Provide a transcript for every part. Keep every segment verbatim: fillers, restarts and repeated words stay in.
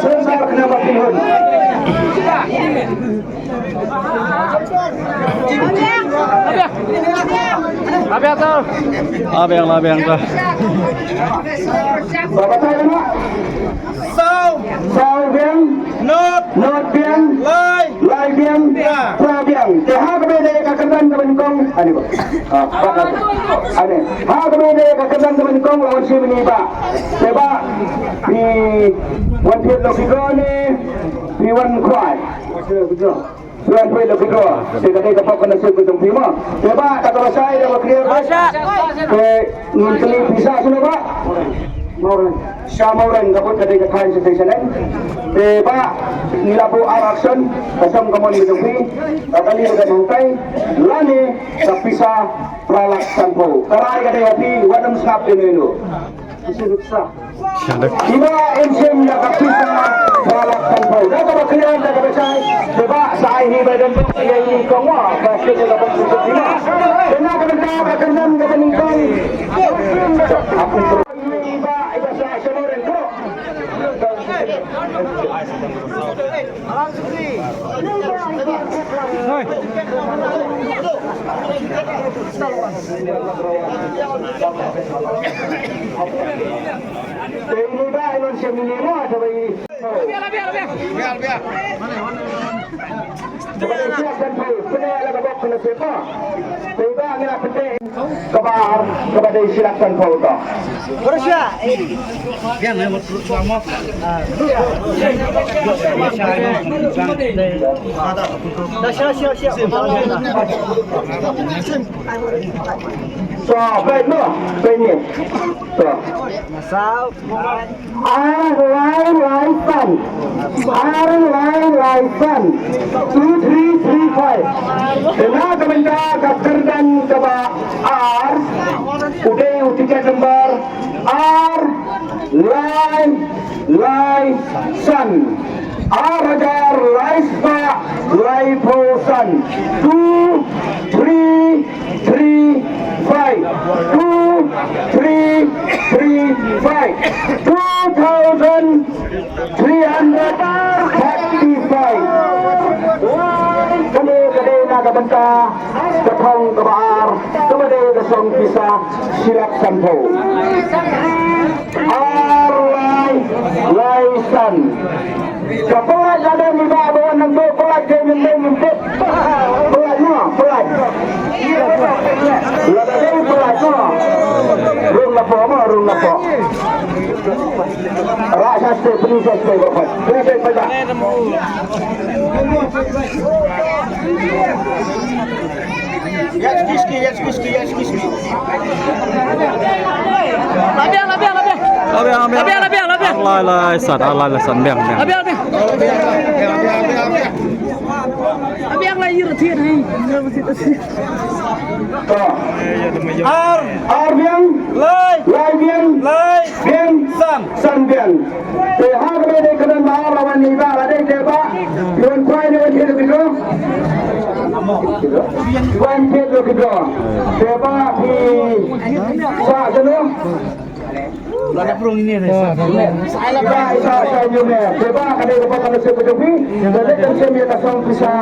Sensor kena mati hun. Labiang tau. Labiang, labiang tau. Babatai na. Saw. Saw biang. Not. Not biang. Lai. Lai biang. Biang. Phra biang. Te ha kaba ïadei ka kyrdan kaba nyngkong. Ani ba. Ah, ba ka. Ani. Ha kaba ïadei ka kyrdan kaba nyngkong la wan shim ïa i Bah. Te Bah, phi wan thied lucky draw ne phi wan khwai? Phi wan thied lucky draw. Te ka dei ka bok ka nasib ka jong phi mo. Te Bah, kata ka ba shai da ba clear. Te ngin kylli pisa shuh Bah. Sha Mawreng ka bud ka dei ka thaiñ sha station eh. Te Bah, ngi la buh ar option, ka shong ka mon ka jong phi, ka kali ka hangtai, lane ka pisa phra lak sanphew. Ka rai ka dei ha phi, wat nym sngap ïano ïano. Pisa. I Bah in shim ïa ka pisa phra lak sanphew. Da kaba clear da kaba shai. Te Bah sa ai hi ba don bok ïa i kong wa ba shim ïa ka bok pisa. Te na ka bynta ka kyrdan kaba nyngkong. Kaba ar, kaba dei shi lak sanphew to. To, baik noh, baik ni. To. Ar lai lai san. Ar lai lai san. Two three three five. Te na ka bynta ka kyrdan kaba ar, u dei u tiket Number ar lai lai san. Ar hajar lai spah lai phew san. Two three three five. Two three three five. Two thousand three hundred thirty-five. Kane ka dei na ka bynta ka thong kaba ar kaba dei ka song pisa shilak sanphew. Ar lai lai san. Ka pynlait la dei mi ba ba wan nang dei pynlait dei ngin dei ngin dei. Pynlait mo, pynlait. La dei pynlait mo. Rung na po mo, rung na po. Ra sa ste, please sa ste, please sa ste. Jetzt Kiski, jetzt Kiski, jetzt Kiski. Labiang, labiang, labiang. Labiang, labiang. Labiang, labiang, labiang. Ar lai lai san, ar lai lai san, biang, biang. Labiang, labiang. Labiang lai yir thied hai. Ar. Ar biang. Lai. Lai biang. Lai. Biang. San. San biang. Te ha kaba dei kaba ar la wan ni ba la dei te ba. Wan kwai ne wan thied ki dro. Wan thied ki dro. Te ba phi sa jeno. Ba isa sa jeno. Te ba ka dei ka ba ka dei ka dei ka dei ka dei ka song pisa.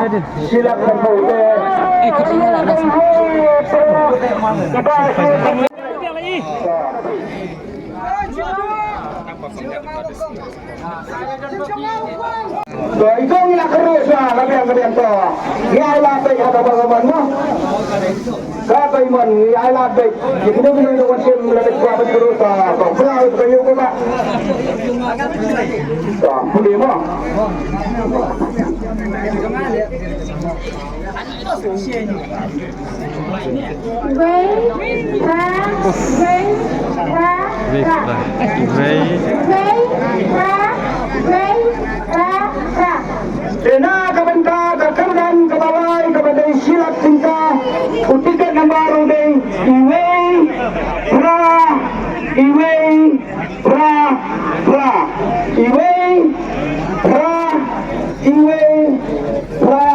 Shilak sanphew te. To, ito ngi la kyrus la, la biang ka biang to. Ngi ai lad beit ha kaba ka mon mo. Kaba i mon, ngi ai lad beit. Ngi kino kino ino wan shim la beit kwah ban kyrus to. To, pynlait ka ïew kaba. To, pule mo. Wei, phra, wei, phra, phra. Wei, phra, wei, phra, phra. Te na ka bynta ka kyrdan kaba lai kaba dei shi lak tyngka, u tiket nambar u dei iwei, phra, iwei, phra, phra. Iwei, phra, iwei, phra,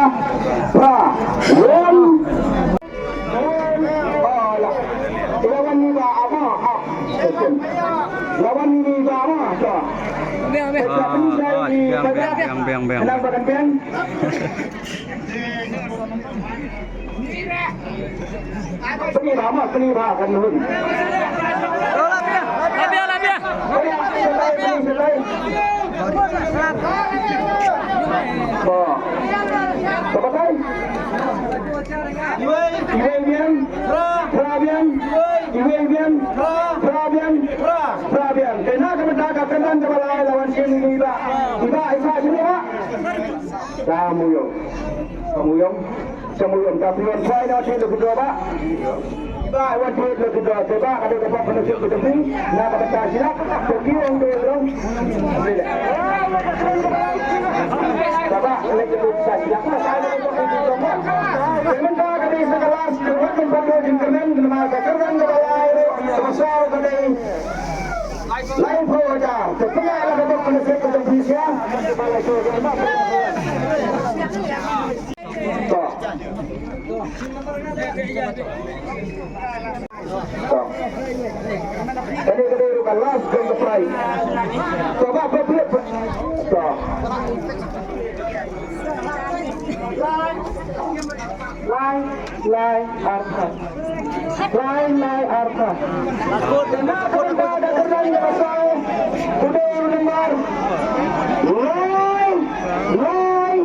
phra. One. Lawan ni ba ama, ha. Lawan ni ba ama, ha. Biang, biang. Ah, ah, biang, biang, biang, biang, biang. Kenapa kan biang? Pynlait ba mo, pynlait ba kan hun. Labiang, labiang. Pynlait, pynlait, pynlait. Ba. Ba batai. Iwei biang. Phra biang. Iwei biang. Phra biang. Phra biang. Te na ka bynta ka kyrdan kaba lai la wan shim i Bah. I Bah, i Bah, shim i Bah. Sha Mawïong. Sha Mawïong. Sha Mawïong. Ka phi wan phai na thied lucky draw Bah. Bah, wan thied lucky draw. Te Bah, ka dei ka pop ka nasib ka jong phi. Na ka bynta shi lak. Te ki ong te long. Te Bah, leit ka sa shi lak. Te mynta ka dei sa ka last. Te wat mynta ka jingkyrmen. Namar ka kyrdan kaba lai ruh. Kaba saw ka dei. Laiphew hajar. Te pynlait la ka bok ka nasib ka jong phi sha. To. To. Kane ka dei ruh ka last jong ka prize. To, ba, ba, ba, ba. To. Lai, lai, arphew. Lai, lai, arphew. Na ka bynta ka kyrdan kaba saw, u dei u nambar lai, lai,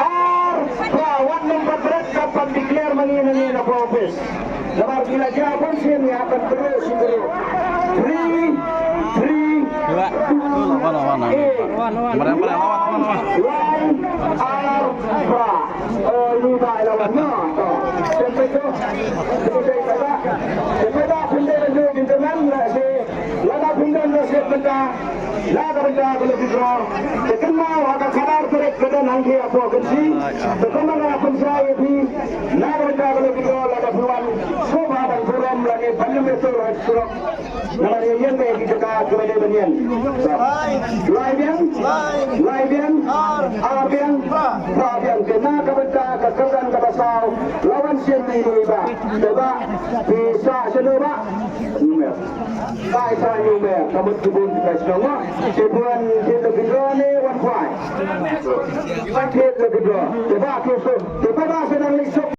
arphew. Wat nym pat bret, kat pat declare ma ngi na ngi na office. Namar ki la jia bun sien, ngi hap ban kyrwoh shi kyrwoh. Three, three, two, eight. Lai, arphew. Oh, ni ba ila wan na. To. Sien peit to. Sien peit to. Sien peit to. Pynbeit ban jooh jingkyrmen na shi. Lada pynbeit na shi bynta. Na ka bynta ka lucky draw. Te kynmaw ha ka khadar tarik ka don hangtei hapoh Kynshi. Te kumba nga la pynshai ïa phi. Na ka bynta ka lucky draw lada phi wan. Sngewbha ban burom lada Ban nym ïa tur ha surok. Namar ïa ïeng bad ki jaka kiba dei ban ïeng. Lai biang. Lai biang. Ar biang. Phra biang. Te na ka bynta ka kyrdan kaba saw, la wan sien ïa i Bah. Te Bah, phi sah shano Bah? Newmare. Sah sha Newmare. Ka mut ki bun ki shnong mo. Te phi wan thied lucky draw ne wan khwai? Wan thied lucky draw. Te Bah, phi suk. Te Bah, Bah, sa dang leit suk.